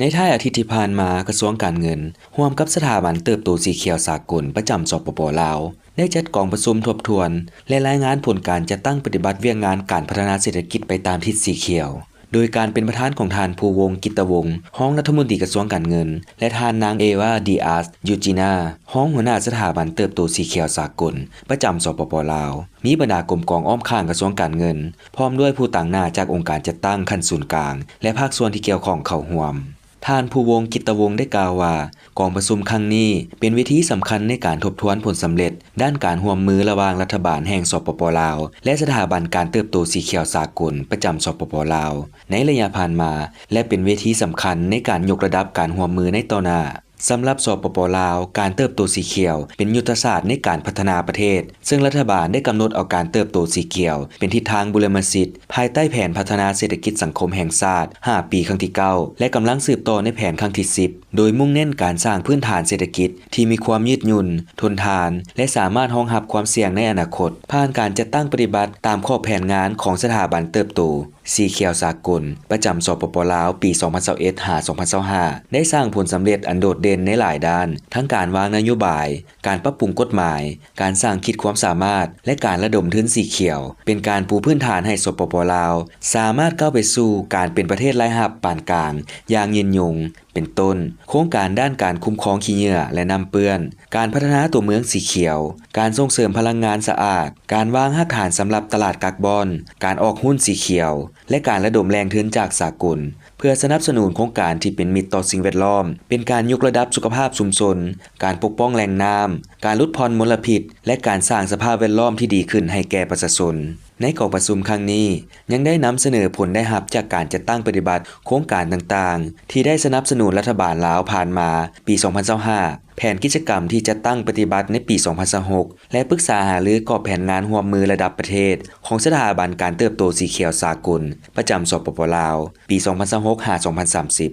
ໃນທ້າຍອາທິດທີ່ຜ່ານມາ, ກະຊວງການເງິນ ຮ່ວມກັບສະຖາບັນເຕີບໂຕສີຂຽວສາກົນປະຈຳ ສປປ ລາວ ໄດ້ຈັດກອງປະຊຸມທົບທວນ ແລະ ລາຍງານຜົນການຈັດຕັ້ງປະຕິບັດວຽກງານການພັດທະນາເສດຖະກິດໄປຕາມທິດສີຂຽວ ໂດຍການເປັນປະທານຂອງທ່ານ ພູວົງ ກິດຕະວົງ ຮອງລັດຖະມົນຕີກະຊວງການເງິນ ແລະ ທ່ານນາງ ເອວາ ດີອາສ ຢູຈີນາ ຮອງຫົວໜ້າສະຖາບັນເຕີບໂຕສີຂຽວສາກົນ ປະຈຳ ສປປ ລາວ, ມີບັນດາກົມກອງອ້ອມຂ້າງກະຊວງການເງິນ ພ້ອມດ້ວຍຜູ້ຕາງໜ້າຈາກອົງການຈັດຕັ້ງຂັ້ນສູນກາງ ແລະ ພາກສ່ວນທີ່ກ່ຽວຂ້ອງເຂົ້າຮ່ວມ. ທ່ານ ພູວົງ ກິດຕະວົງ ໄດ້ກ່າວວ່າ ກອງປະຊຸມຄັ້ງນີ້ເປັນເວທີສຳຄັນໃນການທົບທວນຜົນສຳເລັດດ້ານການຮ່ວມມືລະຫວ່າງລັດຖະບານແຫ່ງ ສປປ ລາວ ແລະ ສະຖາບັນການເຕີບໂຕສີຂຽວສາກົນປະຈຳ ສປປ ລາວ ໃນໄລຍະຜ່ານມາ ແລະ ເປັນເວທີສຳຄັນໃນການຍົກລະດັບການຮ່ວມມືໃນຕໍ່ໜ້າ. ສຳລັບ ສປປ ລາວ, ການເຕີບໂຕສີຂຽວເປັນຍຸດທະສາດໃນການພັດທະນາປະເທດ, ເຊິ່ງລັດຖະບານໄດ້ກຳນົດເອົາການເຕີບໂຕສີຂຽວເປັນທິດທາງບຸລິມະສິດ ພາຍໃຕ້ແຜນພັດທະນາເສດຖະກິດສັງຄົມແຫ່ງຊາດ ຫ້າ ປີ ຄັ້ງທີ ເກົ້າ ແລະ ກຳລັງສືບຕໍ່ໃນແຜນຄັ້ງທີ ສິບ ໂດຍມຸ່ງເນັ້ນການສ້າງພື້ນຖານເສດຖະກິດທີ່ມີຄວາມຍືດຫຍຸ່ນ, ທົນທານ ແລະ ສາມາດຮອງຮັບຄວາມສ່ຽງໃນອະນາຄົດ ຜ່ານການຈັດຕັ້ງປະຕິບັດຕາມຂອບແຜນງານຂອງສະຖາບັນເຕີບໂຕ ສີຂຽວສາກົນ ປະຈຳ ສປປ ລາວ ປີ ສອງພັນຊາວເອັດ ຫາ ສອງພັນຊາວຫ້າ ໄດ້ສ້າງຜົນສຳເລັດອັນໂດດເດັ່ນໃນຫຼາຍດ້ານ, ທັງການວາງນະໂຍບາຍ, ການປັບປຸງກົດໝາຍ, ການສ້າງຂີດຄວາມສາມາດ ແລະ ການລະດົມທຶນສີຂຽວ ເປັນການປູພື້ນຖານໃຫ້ ສປປ ລາວ ສາມາດກ້າວໄປສູ່ການເປັນປະເທດລາຍຮັບປານກາງຢ່າງຍືນຍົງ. ເປັນຕົ້ນ, ໂຄງການດ້ານການຄຸ້ມຄອງຂີ້ເຫຍື້ອ ແລະ ນ້ຳເປື້ອນ, ການພັດທະນາຕົວເມືອງສີຂຽວ, ການສົ່ງເສີມພະລັງງານສະອາດ, ການວາງຮາກຖານສຳລັບຕະຫຼາດກາບອນ, ການອອກຮຸ້ນສີຂຽວ ແລະ ການລະດົມແຫຼ່ງທຶນຈາກສາກົນ ເພື່ອສະໜັບສະໜູນໂຄງການທີ່ເປັນມິດຕໍ່ສິ່ງແວດລ້ອມ, ເປັນການຍົກລະດັບສຸຂະພາບຊຸມຊົນ, ການປົກປ້ອງແຫຼ່ງນ້ຳ, ການຫຼຸດຜ່ອນມົນລະພິດ ແລະ ການສ້າງສະພາບແວດລ້ອມທີ່ດີຂຶ້ນໃຫ້ແກ່ປະຊາຊົນ. ໃນກອງປະຊຸມຄັ້ງນີ້ ຍັງໄດ້ນຳສະເໜີຜົນໄດ້ຮັບຈາກການຈັດຕັ້ງປະຕິບັດໂຄງການຕ່າງໆ ທີ່ໄດ້ສະໜັບສະໜູນລັດຖະບານລາວຜ່ານມາ, ປີ ສອງພັນຊາວຫ້າ ແຜນກິດຈະກຳທີ່ຈັດຕັ້ງປະຕິບັດໃນປີ ສອງພັນຊາວຫົກ ແລະ ປຶກສາຫາລືກອບແຜນງານຮ່ວມມືລະດັບປະເທດຂອງສະຖາບັນການເຕີບໂຕສີຂຽວສາກົນ ປະຈຳ ສປປ ລາວ ປີ ສອງພັນຊາວຫົກ ຫາ ສອງພັນສາມສິບ.